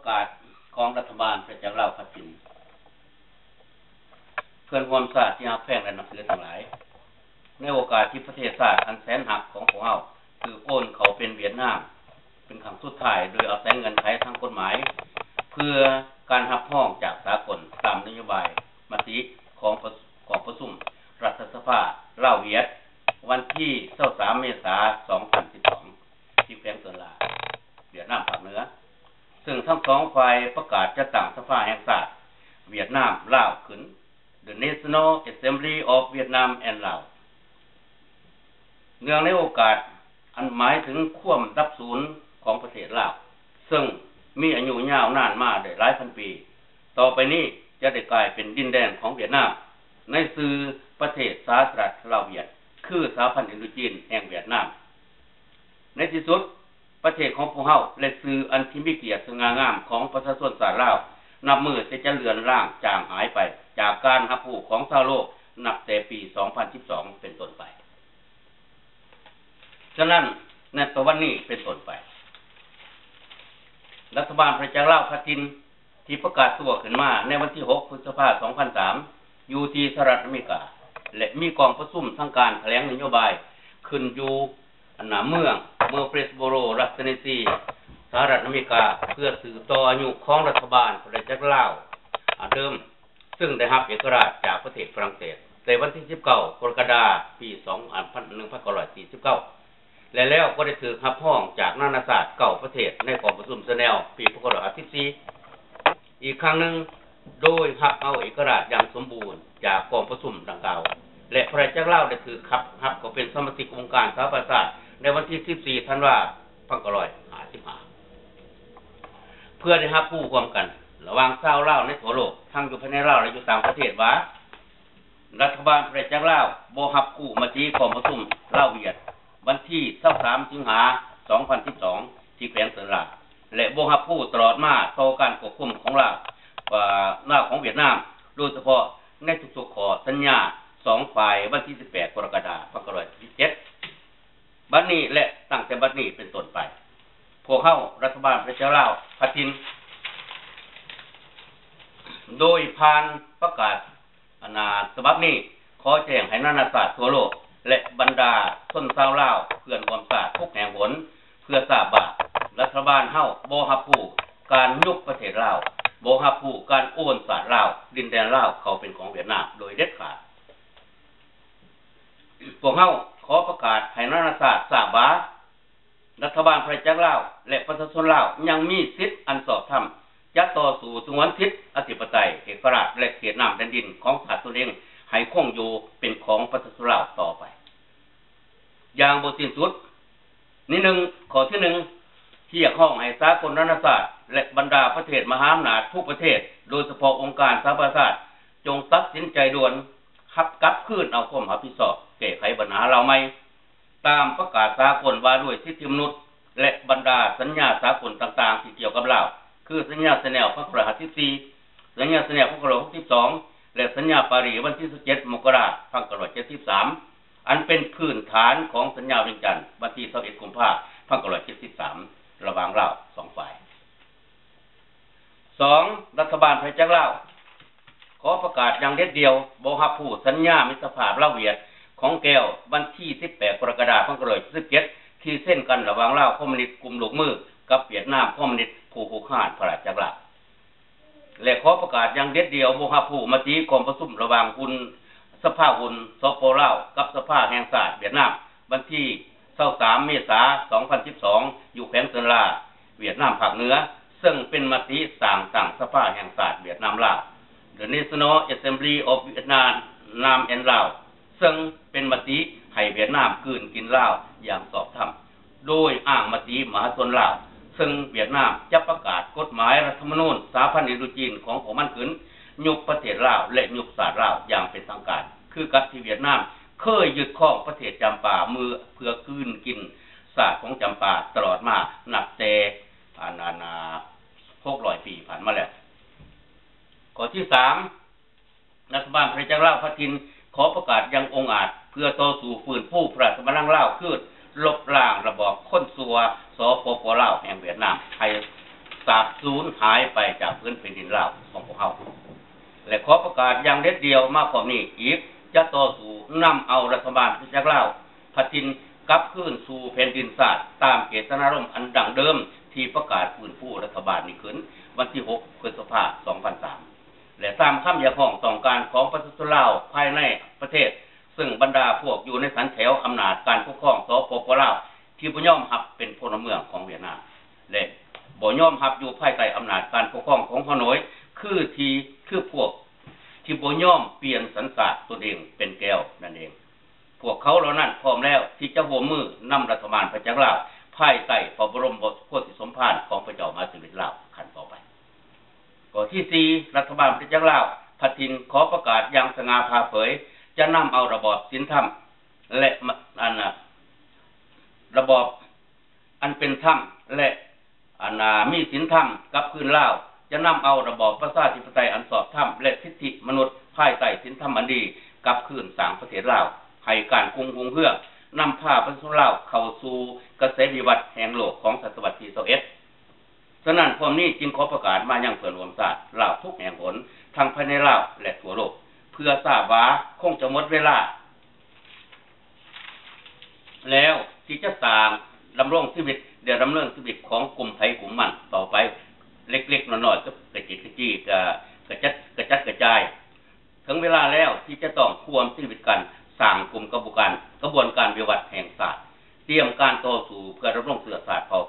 ກາດຂອງລັດຖະບານພະເຈົ້າລາວພະຖິ່ນ, ເພື່ອນຮ່ວມຊາດທີ່ຮັກແພງ ແລະ ນັບຖືທັງຫຼາຍ, ໃນໂອກາດທີ່ປະເທດຊາດອັນແສນຮັກຂອງພວກເຮົາຖືກໂອນເຂົ້າເປັນຫວຽດນາມເປັນຄັ້ງສຸດທ້າຍ ໂດຍອາໄສເງື່ອນໄຂທາງກົດໝາຍ ເພື່ອການຮັບຮອງຈາກສາກົນ ຕາມນະໂຍບາຍມະຕິຂອງປະ ກອງປະຊຸມລັດຖະສະພາລາວ-ຫວຽດ ວັນທີຊາວສາມ ເມສາ ສອງພັນສິບສອງ ທີ່ແຂວງເຊີນລາ ຫວຽດນາມພາກເໜືອ, ເຊິ່ງທັງສອງຝ່າຍປະກາດຈັດຕັ້ງສະພາແຫ່ງຊາດຫວຽດນາມ-ລາວຂຶ້ນ The National Assembly of Vietnam and Laos ເນື່ອງໃນໂອກາດອັນໝາຍເຖິງຄວາມດັບສູນຂອງປະເທດລາວ ເຊິ່ງມີອາຍຸຍາວນານມາໄດ້ຫຼາຍພັນປີ, ຕໍ່ໄປນີ້ຈະໄດ້ກາຍເປັນດິນແດນຂອງຫວຽດນາມ ໃນຊື່ປະເທດສາທາລະນະລັດລາວຫວຽດ ຄືສະຫະພັນອິນໂດຈີນແຫ່ງຫວຽດນາມ. ໃນທີ່ສຸດ, ປະເທດຂອງພວກເຮົາ ແລະ ຊື່ອັນທີ່ມີກຽດສະຫງ່າງາມຂອງປະຊາຊົນຊາດລາວ ນັບມື້ແຕ່ຈະເລືອນລາງຈາງຫາຍໄປຈາກການຮັບຮູ້ຂອງຊາວໂລກ ນັບແຕ່ປີສອງພັນສິບສອງເປັນຕົ້ນໄປ. ສະນັ້ນ, ນັບແຕ່ວັນນີ້ເປັນຕົ້ນໄປ, ລັດຖະບານພະເຈົ້າລາວພະຖິ່ນ ທີ່ປະກາດຕົວຂຶ້ນມາໃນວັນທີຫົກ ພຶດສະພາ ສອງພັນສາມ ຢູ່ທີ່ສະຫະລັດອາເມລິກາ ແລະ ມີກອງປະຊຸມທາງການຖະແຫຼງນະໂຍບາຍຂຶ້ນຢູ່ ອັນນາເມືອງ ເມືອງ Murfreesboro ລັດເທນເນຊີ ສະຫະລັດອາເມລິກາ ເພື່ອສືບຕໍ່ອາຍຸຂອງລັດຖະບານພະເຈົ້າລາວ ອາ ເດີມ ເຊິ່ງໄດ້ຮັບເອກະລາດຈາກປະເທດຝຣັ່ງເສດ ແຕ່ວັນທີສິບເກົ້າ ກໍລະກະດາ ປີສອງ ອັນ ໜຶ່ງພັນເກົ້າຮ້ອຍສີ່ສິບເກົ້າ ແລະ ແລ້ວກໍໄດ້ຖືກຮັບຮອງຈາກນານາຊາດເກົ້າປະເທດໃນກອງປະຊຸມເຊີແນວ ປີພັນເກົ້າຮ້ອຍຫ້າສິບສີ່ ອີກຄັ້ງໜຶ່ງ ໂດຍຮັບເອົາເອກະລາດຢ່າງສົມບູນຈາກກອງປະຊຸມດັ່ງກ່າວ ແລະ ພະເຈົ້າລາວໄດ້ຖືກຮັບ ຮັບເຂົ້າເປັນສະມາຊິກອົງການສະຫະປະຊາຊາດໃນວັນທີສິບສີ່ ທັນວາ ພັນເກົ້າຮ້ອຍຫ້າສິບຫ້າ ເພື່ອໄດ້ຮັບຮູ້ຮ່ວມກັນລະຫວ່າງຊາວລາວໃນທົ່ວໂລກ ທັງຢູ່ພາຍໃນລາວ ແລະ ຢູ່ຕ່າງປະເທດວ່າ ລັດຖະບານພະເຈົ້າລາວບໍ່ຮັບຮູ້ມະຕິກອງປະຊຸມລາວ-ຫວຽດ ວັນທີຊາວສາມ ສິງຫາ ສອງພັນສິບສອງ ທີ່ແຂວງເຊີນລາ ແລະ ບໍ່ຮັບຮູ້ຕະຫຼອດມາຕໍ່ການຄວບຄຸມຂອງລາວ ອາ ລາວຂອງຫວຽດນາມ ໂດຍສະເພາະໃນທຸກໆຂໍ້ສັນຍາສອງຝ່າຍ ວັນທີສິບແປດ ກໍລະກະດາ ພັນເກົ້າຮ້ອຍສິບເຈັດ. ບັດນີ້ ແລະ ຕັ້ງແຕ່ບັດນີ້ເປັນຕົ້ນໄປ, ພວກເຮົາ ລັດຖະບານພະເຈົ້າລາວພະຖິ່ນ ໂດຍຜ່ານປະກາດ ອັນນາ ສະບັບນີ້ ຂໍແຈ້ງໃຫ້ນານາຊາດທົ່ວໂລກ ແລະ ບັນດາຊົນຊາວລາວ ເພື່ອນຮ່ວມຊາດທຸກແຫ່ງຫົນ ເພື່ອຊາບວ່າ ລັດຖະບານເຮົາບໍ່ຮັບຮູ້ການຍຸບປະເທດລາວ, ບໍ່ຮັບຮູ້ການໂອນຊາດລາວ, ດິນແດນລາວເຂົ້າເປັນຂອງຫວຽດນາມໂດຍເດັດຂາດ. ພວກເຮົາຂໍປະກາດໃຫ້ນານາຊາດຊາບວ່າ ລັດຖະບານພະເຈົ້າລາວ ແລະ ປະຊາຊົນລາວຍັງມີສິດອັນຊອບທຳ ຈະຕໍ່ສູ້ສະຫງວນສິດອະທິປະໄຕ, ເອກະລາດ ແລະ ເຂດນ້ຳແຜ່ນດິນຂອງຊາດຕົນເອງໃຫ້ຄົງຢູ່ເປັນຂອງປະຊາຊົນລາວຕໍ່ໄປຢ່າງບໍ່ສິ້ນສຸດ. ໜຶ່ງ ຂໍ້ທີໜຶ່ງ ຮຽກຮ້ອງໃຫ້ສາກົນນານາຊາດ ແລະ ບັນດາປະເທດມະຫາອຳນາດທຸກປະເທດ ໂດຍສະເພາະອົງການສະຫະປະຊາຊາດ ຈົ່ງຕັດສິນໃຈດ່ວນ ຮັບກັບຄືນເອົາຄວາມຮັບຜິດຊອບ ແກ້ໄຂບັນຫາລາວໃໝ່ ຕາມປະກາດສາກົນວ່າດ້ວຍສິດທິມະນຸດ ແລະ ບັນດາສັນຍາສາກົນຕ່າງໆທີ່ກ່ຽວກັບລາວ ຄື ສັນຍາເຊແນວ ພັນເກົ້າຮ້ອຍຫ້າສິບສີ່, ສັນຍາເຊແນວ ພັນເກົ້າຮ້ອຍຫົກສິບສອງ ແລະ ສັນຍາປາຣີ ວັນທີຊາວເຈັດ ມົກກະລາ ພັນເກົ້າຮ້ອຍເຈັດສິບສາມ ອັນເປັນພື້ນຖານຂອງສັນຍາວຽງຈັນ ວັນທີຊາວເອັດ ກຸມພາ ພັນເກົ້າຮ້ອຍເຈັດສິບສາມ ລະຫວ່າງລາວສອງຝ່າຍ. ສອງ ລັດຖະບານພະເຈົ້າລາວ ຂໍປະກາດຢ່າງເດັດດ່ຽວ ບໍ່ຮັບຮູ້ສັນຍາມິດຕະພາບລາວ-ຫວຽດ ຂອງແກວ ວັນທີສິບແປດ ກໍລະກະດາ ພັນເກົ້າຮ້ອຍເຈັດສິບເຈັດ ທີ່ເຊັນກັນລະຫວ່າງລາວຄອມມູນິດກຸ່ມລູກມື ກັບຫວຽດນາມຄອມມູນິດຜູ້ຮຸກຮານພະລາຊະອານາຈັກລາວ ແລະ ຂໍປະກາດຢ່າງເດັດດ່ຽວ ບໍ່ຮັບຮູ້ມະຕິກອງປະຊຸມລະຫວ່າງຫຸ້ນ ສະພາຫຸ້ນ ສປ ລາວ ກັບສະພາແຫ່ງຊາດຫວຽດນາມ ວັນທີຊາວສາມ ເມສາ ສອງພັນສິບສອງ ຢູ່ແຂວງເຊີນລາ ຫວຽດນາມພາກເໜືອ ເຊິ່ງເປັນມະຕິສ້າງຕັ້ງສະພາແຫ່ງຊາດຫວຽດນາມລາວ The National Assembly of Vietnam and Laos ເຊິ່ງເປັນມະຕິໃຫ້ຫວຽດນາມກືນກິນລາວຢ່າງຊອບທຳ ໂດຍອ້າງມະຕິມະຫາຊົນລາວ ເຊິ່ງຫວຽດນາມຈະປະກາດກົດໝາຍລັດທຳມະນູນສະຫະພັນອິນໂດຈີນຂອງພວກມັນຂຶ້ນ, ຍຸບປະເທດລາວ ແລະ ຍຸບຊາດລາວຢ່າງເປັນທາງການ ຄືກັບທີ່ຫວຽດນາມເຄີຍຍຶດຄອງປະເທດຈຳປາເມື່ອ ເພື່ອກືນກິນຊາດຂອງຈຳປາຕະຫຼອດມາ ນັບແຕ່ ອັນ ອັນ ອາ ຫົກຮ້ອຍປີຜ່ານມາແລ້ວ. ຂໍ້ທີສາມ ລັດຖະບານພະເຈົ້າລາວພະຖິ່ນ ຂໍປະກາດຢ່າງອົງອາດ ເພື່ອຕໍ່ສູ້ຟື້ນຟູພະລາຊະບັນລັງລາວຄືນ ລົບລ້າງລະບອບຄົນຊົ່ວ ສປປ ລາວ ແຫ່ງຫວຽດນາມ ໃຫ້ ສາບສູນຫາຍໄປຈາກພື້ນແຜ່ນດິນລາວຂອງພວກເຮົາ. ແລະ ຂໍປະກາດຢ່າງເດັດດ່ຽວມາພ້ອມນີ້ອີກ, ຈະຕໍ່ສູ້ນຳເອົາລັດຖະບານປະຊາຊົນລາວພັດຖິ່ນກັບຄືນສູ່ແຜ່ນດິນຊາດ ຕາມເຈດຕະນາລົມອັນດັ້ງເດີມທີ່ປະກາດຟື້ນຟູລັດຖະບານນີ້ຂຶ້ນວັນທີຫົກ ພຶດສະພາ ສອງພັນສາມ ແລະ ຕາມຄຳຮຽກຮ້ອງຕ້ອງການຂອງປະຊາຊົນລາວພາຍໃນປະເທດ, ເຊິ່ງບັນດາພວກຢູ່ໃນສັນແຖວອຳນາດການປົກຄອງ ສປປ ລາວ ທີ່ບໍ່ຍອມຮັບເປັນພົນລະເມືອງຂອງຫວຽດນາມ ແລະ ບໍ່ຍອມຮັບຢູ່ພາຍໃຕ້ອຳນາດການປົກຄອງຂອງຮາໂນຍ ຄືທີ່ ຄືພວກທີ່ບໍ່ຍອມປ່ຽນສັນຊາດຕົນເອງເປັນແກວນັ້ນເອງ. ພວກເຂົາເຫຼົ່ານັ້ນພ້ອມແລ້ວທີ່ຈະຮ່ວມມືນຳລັດຖະບານປະຊາຊົນລາວ ພາຍໃຕ້ພະບລົມໂພທິສົມພານຂອງພະເຈົ້າມະຫາເສດຖະລາວຂັ້ນຕໍ່ໄປ. ຂໍ້ທີສີ່, ລັດຖະບານປະຊາຊົນລາວພັດຖິ່ນຂໍປະກາດຢ່າງສະຫງ່າຜ່າເຜີຍ, ຈະນຳເອົາລະບອບສິນທຳ ແລະ ມະ ອັນ ລະບອບອັນເປັນທຳ ແລະ ອັນ ມີສິນທຳກັບຄືນລາວ, ຈະນຳເອົາລະບອບປະຊາທິປະໄຕອັນຊອບທຳ ແລະ ສິດທິມະນຸດພາຍໃຕ້ສິນທຳອັນດີກັບຄືນ, ສ້າງປະເທດລາວໃຫ້ການກຸ້ງຮຸ່ງເຮືອງ, ນຳພາປະຊາຊົນລາວເຂົ້າສູ່ກະແສວິວັດແຫ່ງໂລກຂອງສະຕະວັດທີຊາວເອັດ. ສະນັ້ນ ພ້ອມນີ້ຈຶ່ງຂໍປະກາດມາຍັງເພື່ອນຮ່ວມຊາດລາວທຸກແຫ່ງຫົນ ທັງພາຍໃນລາວ ແລະ ທົ່ວໂລກ ເພື່ອຊາບວ່າຄົງຈະໝົດເວລາແລ້ວທີ່ຈະສ້າງດຳລົງຊີວິດ ແລະ ດຳເນີນຊີວິດຂອງກຸ່ມໃຜກຸ່ມມັນຕໍ່ໄປ ເລັກໆນ້ອຍໆ ກະກະຈິກກະຈີກະກະຈັດກະຈັດກະຈາຍ. ເຖິງເວລາແລ້ວທີ່ຈະຕ້ອງຮ່ວມຊີວິດກັນສ້າງກຸ່ມກະບວນການ ກະບວນການວິວັດແຫ່ງຊາດ, ຕຽມການຕໍ່ສູ້ເພື່ອດຳລົງເຊື້ອຊາດເຜົ່າ